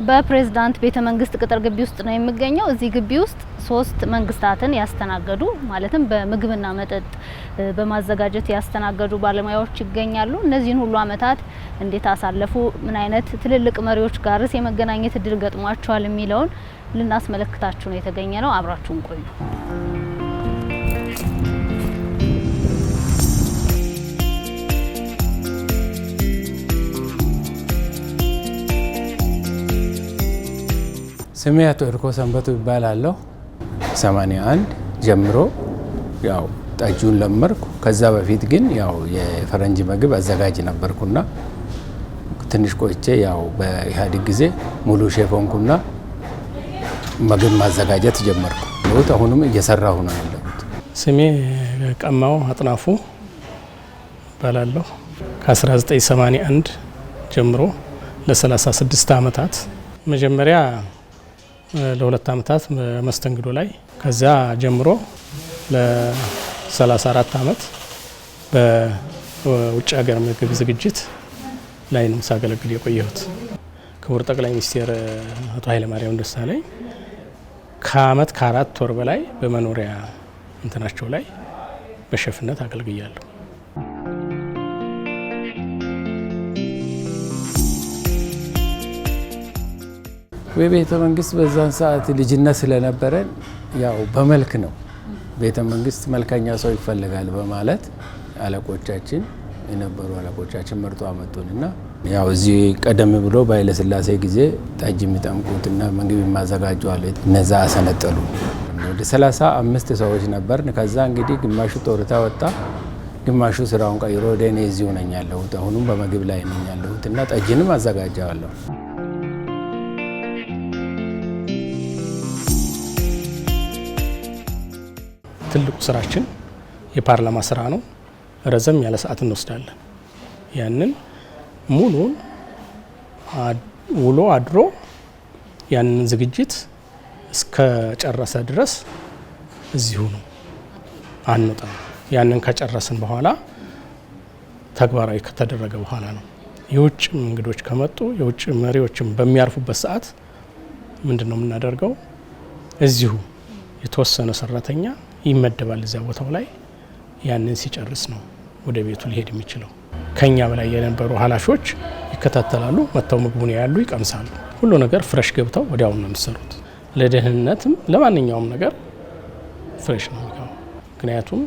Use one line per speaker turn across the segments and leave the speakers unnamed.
በፕሬዝዳንት ቤተ መንግስት ቅጥር ግቢ ውስጥ ነው የሚገኘው። እዚህ ግቢ ውስጥ ሶስት መንግስታትን ያስተናገዱ፣ ማለትም በምግብና መጠጥ በማዘጋጀት ያስተናገዱ ባለሙያዎች ይገኛሉ። እነዚህን ሁሉ አመታት እንዴት አሳለፉ፣ ምን አይነት ትልልቅ መሪዎች ጋርስ የመገናኘት እድል ገጥሟቸዋል የሚለውን ልናስመለክታችሁ ነው የተገኘነው። አብራችሁን ቆዩ።
ስሜ አቶ እርኮ ሰንበቱ ይባላለሁ። 81 ጀምሮ ያው ጠጁን ለመርኩ። ከዛ በፊት ግን ያው የፈረንጅ ምግብ አዘጋጅ ነበርኩና ትንሽ ቆይቼ ያው በኢህአዴግ ጊዜ ሙሉ ሼፍ ሆንኩና ምግብ ማዘጋጀት ጀመርኩ። አሁንም እየሰራሁ ነው ያለሁት።
ስሜ ቀማው አጥናፉ እባላለሁ። ከ1981 ጀምሮ ለ36 ዓመታት፣ መጀመሪያ ለ2 ዓመታት መስተንግዶ ላይ፣ ከዚያ ጀምሮ ለ34 ዓመት በውጭ ሀገር ምግብ ዝግጅት ላይ ነው ሳገለግል የቆየሁት። ክቡር ጠቅላይ ሚኒስትር አቶ ኃይለማርያም ደሳለኝ ከአመት ከ4 ወር በላይ በመኖሪያ እንትናቸው ላይ በሸፍነት አገልግያለሁ።
የቤተ መንግስት በዛን ሰዓት ልጅነት ስለነበረን ያው በመልክ ነው፣ ቤተ መንግስት መልከኛ ሰው ይፈልጋል በማለት አለቆቻችን የነበሩ አለቆቻችን መርጦ አመጡን እና ያው እዚህ ቀደም ብሎ በኃይለስላሴ ጊዜ ጠጅ የሚጠምቁትና ምግብ የማዘጋጁ አሉ። እነዛ አሰነጠሉ። ወደ 35 ሰዎች ነበርን። ከዛ እንግዲህ ግማሹ ጦርታ ወጣ፣ ግማሹ ስራውን ቀይሮ ወደ እኔ እዚሁ ነኝ ያለሁት። አሁኑም በምግብ ላይ ነኝ ያለሁት እና ጠጅንም አዘጋጀዋለሁ።
ትልቁ ስራችን የፓርላማ ስራ ነው። ረዘም ያለ ሰዓት እንወስዳለን። ያንን ሙሉን ውሎ አድሮ ያንን ዝግጅት እስከ ጨረሰ ድረስ እዚሁ ነው፣ አንወጣም። ያንን ከጨረስን በኋላ፣ ተግባራዊ ከተደረገ በኋላ ነው። የውጭ እንግዶች ከመጡ፣ የውጭ መሪዎችም በሚያርፉበት ሰዓት ምንድን ነው የምናደርገው? እዚሁ የተወሰነ ሰራተኛ ይመደባል እዚያ ቦታው ላይ። ያንን ሲጨርስ ነው ወደ ቤቱ ሊሄድ የሚችለው። ከኛ በላይ የነበሩ ኃላፊዎች ይከታተላሉ። መጥተው ምግቡን ያያሉ፣ ይቀምሳሉ። ሁሉ ነገር fresh ገብተው ወዲያውኑ ነው የሚሰሩት። ለደህንነትም ለማንኛውም ነገር fresh ነው የሚገባው። ምክንያቱም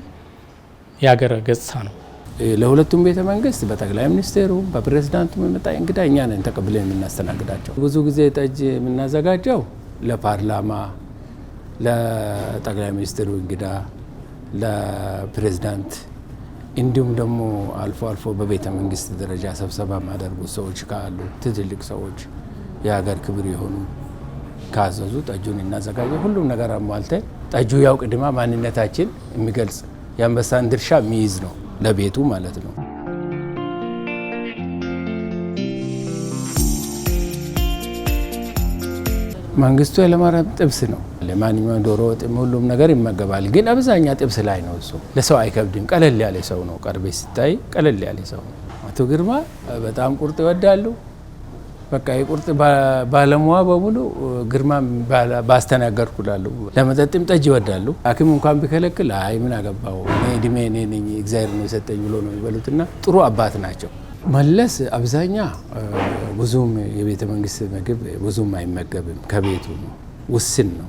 የሀገር ገጽታ ነው።
ለሁለቱም ቤተ መንግስት በጠቅላይ ሚኒስቴሩ በፕሬዝዳንቱ የመጣ እንግዳ እኛ ነን ተቀብለን የምናስተናግዳቸው። ብዙ ጊዜ ጠጅ የምናዘጋጀው ለፓርላማ፣ ለጠቅላይ ሚኒስትሩ እንግዳ፣ ለፕሬዝዳንት፣ እንዲሁም ደግሞ አልፎ አልፎ በቤተ መንግስት ደረጃ ስብሰባ የሚያደርጉ ሰዎች ካሉ፣ ትልልቅ ሰዎች የሀገር ክብር የሆኑ ካዘዙ ጠጁን እናዘጋጀ። ሁሉም ነገር አሟልተን ጠጁ ያው ቅድማ ማንነታችን የሚገልጽ የአንበሳን ድርሻ የሚይዝ ነው ለቤቱ ማለት ነው። መንግስቱ ኃይለማርያም ጥብስ ነው። ለማንኛውም ዶሮ ወጥም ሁሉም ነገር ይመገባል። ግን አብዛኛ ጥብስ ላይ ነው እሱ። ለሰው አይከብድም። ቀለል ያለ ሰው ነው። ቀርቤ ስታይ ቀለል ያለ ሰው ነው። አቶ ግርማ በጣም ቁርጥ ይወዳሉ። በቃ የቁርጥ ባለሙያ በሙሉ ግርማ ባስተናገድኩ ላሉ። ለመጠጥም ጠጅ ይወዳሉ። ሐኪም እንኳን ቢከለክል አይ ምን አገባው፣ እኔ እድሜ እኔ ነኝ፣ እግዚአብሔር ነው የሰጠኝ ብሎ ነው የሚበሉትና ጥሩ አባት ናቸው። መለስ አብዛኛ ብዙም የቤተ መንግስት ምግብ ብዙም አይመገብም። ከቤቱ ነው፣ ውስን ነው።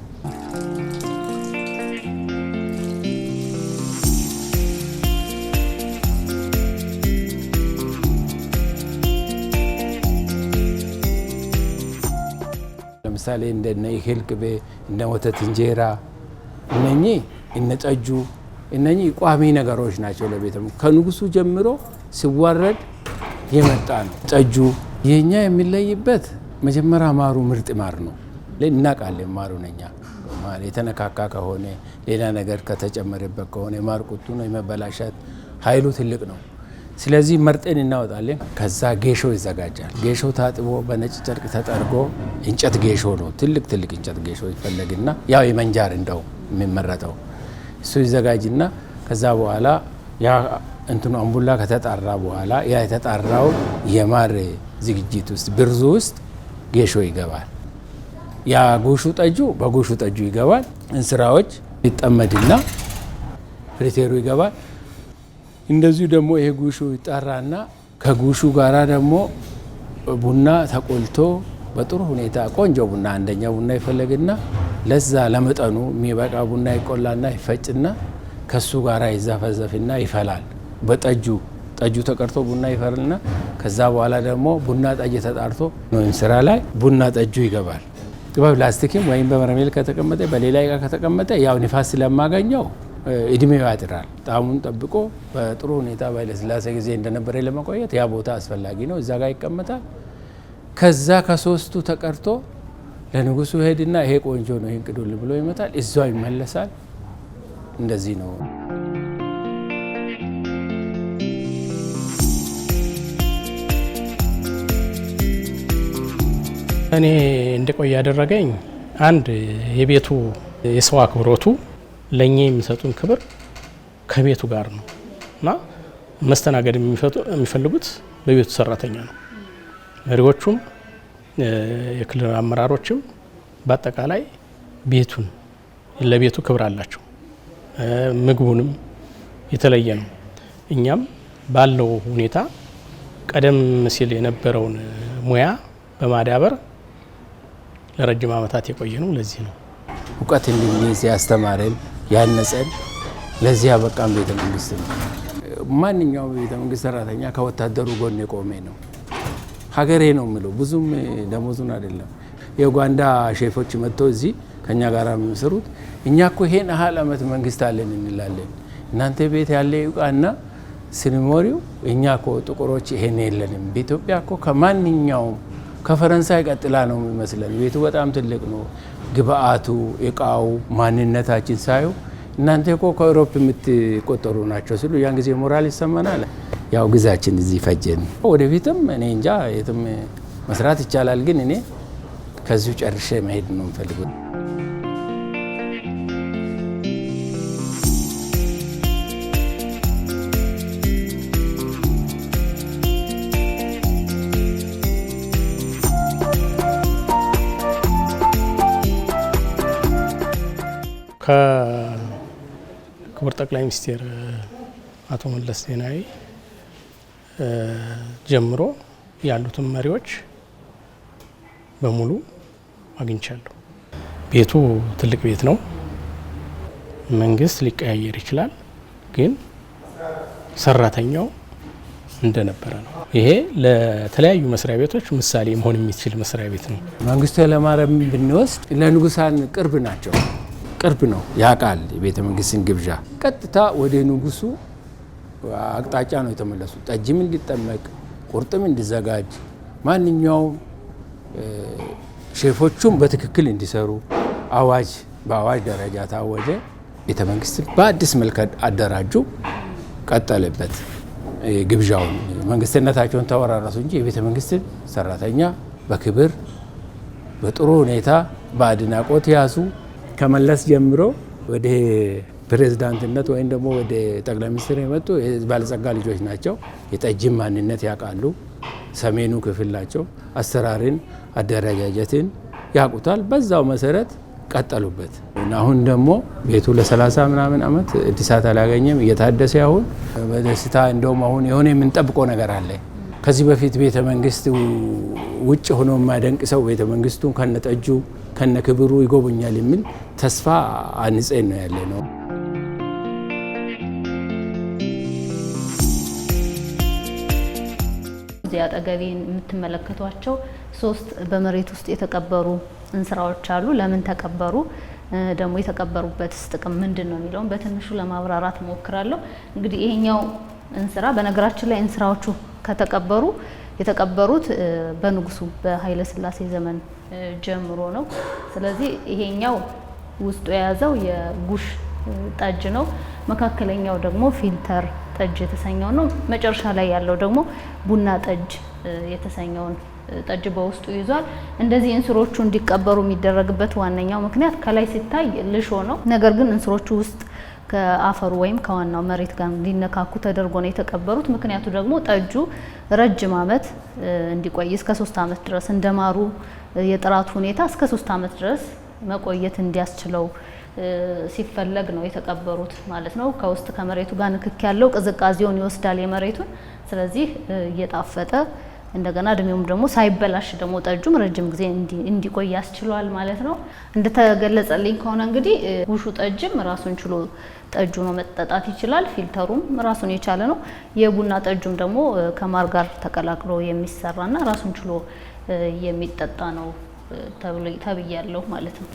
ለምሳሌ እንደነ እህል ቅቤ፣ እነ ወተት እንጀራ፣ እነኚህ እነ ጠጁ እነኚህ ቋሚ ነገሮች ናቸው። ለቤተ ከንጉሱ ጀምሮ ሲዋረድ የመጣ ነው። ጠጁ የኛ የሚለይበት መጀመሪያ ማሩ ምርጥ ማር ነው። እናውቃለን ማሩን እኛ፣ የተነካካ ከሆነ፣ ሌላ ነገር ከተጨመረበት ከሆነ ማር ቁጡ ነው፣ የመበላሸት ኃይሉ ትልቅ ነው። ስለዚህ መርጠን እናወጣለን። ከዛ ጌሾ ይዘጋጃል። ጌሾ ታጥቦ በነጭ ጨርቅ ተጠርጎ እንጨት ጌሾ ነው። ትልቅ ትልቅ እንጨት ጌሾ ይፈለግና ያው የመንጃር እንደው የሚመረጠው እሱ ይዘጋጅና ከዛ በኋላ ያ እንትኑ አምቡላ ከተጣራ በኋላ ያ የተጣራው የማር ዝግጅት ውስጥ ብርዙ ውስጥ ጌሾ ይገባል። ያ ጉሹ ጠጁ በጉሹ ጠጁ ይገባል። እንስራዎች ይጠመድና ፍሪቴሩ ይገባል። እንደዚሁ ደግሞ ይሄ ጉሹ ይጠራና ከጉሹ ጋራ ደግሞ ቡና ተቆልቶ በጥሩ ሁኔታ ቆንጆ ቡና አንደኛ ቡና ይፈለግና ለዛ ለመጠኑ የሚበቃ ቡና ይቆላና ይፈጭና ከሱ ጋራ ይዘፈዘፍና ይፈላል። በጠጁ ጠጁ ተቀርቶ ቡና ይፈልና ከዛ በኋላ ደግሞ ቡና ጠጅ ተጣርቶ እንስራ ላይ ቡና ጠጁ ይገባል። በፕላስቲክም ወይም በበርሜል ከተቀመጠ በሌላ እቃ ከተቀመጠ ያው ንፋስ ስለማገኘው እድሜው ያጥራል። ጣዕሙን ጠብቆ በጥሩ ሁኔታ በኃይለሥላሴ ጊዜ እንደነበረ ለመቆየት ያ ቦታ አስፈላጊ ነው። እዛ ጋር ይቀመጣል። ከዛ ከሶስቱ ተቀርቶ ለንጉሱ ሄድና ይሄ ቆንጆ ነው ይሄን ቅዱል ብሎ ይመጣል። እዛው ይመለሳል። እንደዚህ ነው።
እኔ እንድቆይ ያደረገኝ አንድ የቤቱ የሰው አክብሮቱ፣ ለእኛ የሚሰጡን ክብር ከቤቱ ጋር ነው እና መስተናገድ የሚፈልጉት በቤቱ ሰራተኛ ነው። መሪዎቹም የክልል አመራሮችም በአጠቃላይ ቤቱን ለቤቱ ክብር አላቸው። ምግቡንም የተለየ ነው። እኛም ባለው ሁኔታ ቀደም ሲል የነበረውን ሙያ በማዳበር ለረጅም ዓመታት የቆየ ነው። ለዚህ ነው
እውቀት እንድንይዝ ያስተማረን፣ ያነጸን፣ ለዚህ ያበቃን ቤተ መንግስት ነው። ማንኛውም ቤተ መንግስት ሰራተኛ ከወታደሩ ጎን የቆመ ነው። ሀገሬ ነው የምለው፣ ብዙም ደሞዙን አይደለም። የኡጋንዳ ሼፎች መጥተው እዚህ ከኛ ጋር የሚሰሩት እኛ እኮ ይሄን ያህል ዓመት መንግስት አለን እንላለን። እናንተ ቤት ያለ እቃና ስንሞሪው እኛ እኮ ጥቁሮች ይሄን የለንም። በኢትዮጵያ እኮ ከማንኛውም ከፈረንሳይ ቀጥላ ነው የሚመስለን። ቤቱ በጣም ትልቅ ነው። ግብአቱ፣ እቃው፣ ማንነታችን ሳዩ እናንተ እኮ ከ Europe የምትቆጠሩ ናቸው ሲሉ ያን ጊዜ ሞራል ይሰማናል። ያው ግዛችን እዚህ ፈጀን። ወደፊትም እኔ እንጃ የትም መስራት ይቻላል፣ ግን እኔ ከዚሁ ጨርሼ መሄድ ነው የምፈልገው።
ከክቡር ጠቅላይ ሚኒስትር አቶ መለስ ዜናዊ ጀምሮ ያሉትን መሪዎች በሙሉ አግኝቻለሁ። ቤቱ ትልቅ ቤት ነው። መንግስት ሊቀያየር ይችላል፣ ግን ሰራተኛው እንደነበረ ነው። ይሄ ለተለያዩ መስሪያ ቤቶች ምሳሌ መሆን የሚችል መስሪያ ቤት ነው።
መንግስቱ ኃይለማርያም ብንወስድ ለንጉሳን ቅርብ ናቸው። ቅርብ ነው ያውቃል። የቤተ መንግስትን ግብዣ ቀጥታ ወደ ንጉሱ አቅጣጫ ነው የተመለሱ። ጠጅም እንዲጠመቅ ቁርጥም እንዲዘጋጅ ማንኛውም ሼፎቹም በትክክል እንዲሰሩ አዋጅ በአዋጅ ደረጃ ታወጀ። ቤተ መንግስትን በአዲስ መልክ አደራጁ። ቀጠለበት ግብዣውን መንግስትነታቸውን ተወራረሱ እንጂ የቤተ መንግስትን ሰራተኛ በክብር በጥሩ ሁኔታ በአድናቆት ያዙ። ከመለስ ጀምሮ ወደ ፕሬዝዳንትነት ወይም ደግሞ ወደ ጠቅላይ ሚኒስትር የመጡ ባለጸጋ ልጆች ናቸው። የጠጅን ማንነት ያውቃሉ። ሰሜኑ ክፍል ናቸው። አሰራርን፣ አደረጃጀትን ያውቁታል። በዛው መሰረት ቀጠሉበት። አሁን ደግሞ ቤቱ ለ30 ምናምን ዓመት እድሳት አላገኘም። እየታደሰ አሁን በደስታ እንደውም አሁን የሆነ የምንጠብቀው ነገር አለ። ከዚህ በፊት ቤተ መንግስት ውጭ ሆኖ የማደንቅ ሰው ቤተ መንግስቱን ከነጠጁ ከነክብሩ ይጎበኛል የሚል ተስፋ አንጼን ነው ያለ ነው።
እዚህ አጠገቤ የምትመለከቷቸው ሶስት በመሬት ውስጥ የተቀበሩ እንስራዎች አሉ። ለምን ተቀበሩ፣ ደግሞ የተቀበሩበትስ ጥቅም ምንድን ነው የሚለውን በትንሹ ለማብራራት እሞክራለሁ። እንግዲህ ይሄኛው እንስራ፣ በነገራችን ላይ እንስራዎቹ ከተቀበሩ የተቀበሩት በንጉሱ በኃይለ ሥላሴ ዘመን ጀምሮ ነው። ስለዚህ ይሄኛው ውስጡ የያዘው የጉሽ ጠጅ ነው። መካከለኛው ደግሞ filter ጠጅ የተሰኘው ነው። መጨረሻ ላይ ያለው ደግሞ ቡና ጠጅ የተሰኘውን ጠጅ በውስጡ ይዟል። እንደዚህ እንስሮቹ እንዲቀበሩ የሚደረግበት ዋነኛው ምክንያት ከላይ ሲታይ ልሾ ነው። ነገር ግን እንስሮቹ ውስጥ ከአፈሩ ወይም ከዋናው መሬት ጋር እንዲነካኩ ተደርጎ ነው የተቀበሩት። ምክንያቱ ደግሞ ጠጁ ረጅም ዓመት እንዲቆይ እስከ 3 ዓመት ድረስ እንደማሩ የጥራቱ ሁኔታ እስከ 3 ዓመት ድረስ መቆየት እንዲያስችለው ሲፈለግ ነው የተቀበሩት ማለት ነው። ከውስጥ ከመሬቱ ጋር ንክክ ያለው ቅዝቃዜውን ይወስዳል የመሬቱን። ስለዚህ እየጣፈጠ እንደገና እድሜውም ደግሞ ሳይበላሽ ደግሞ ጠጁም ረጅም ጊዜ እንዲቆይ ያስችለዋል ማለት ነው። እንደተገለጸልኝ ከሆነ እንግዲህ ውሹ ጠጅም ራሱን ችሎ ጠጁ ነው መጠጣት ይችላል። filter ኡም ራሱን የቻለ ነው። የቡና ጠጁም ደግሞ ከማር ጋር ተቀላቅሎ የሚሰራና ራሱን ችሎ የሚጠጣ ነው ተብያለሁ ማለት ነው።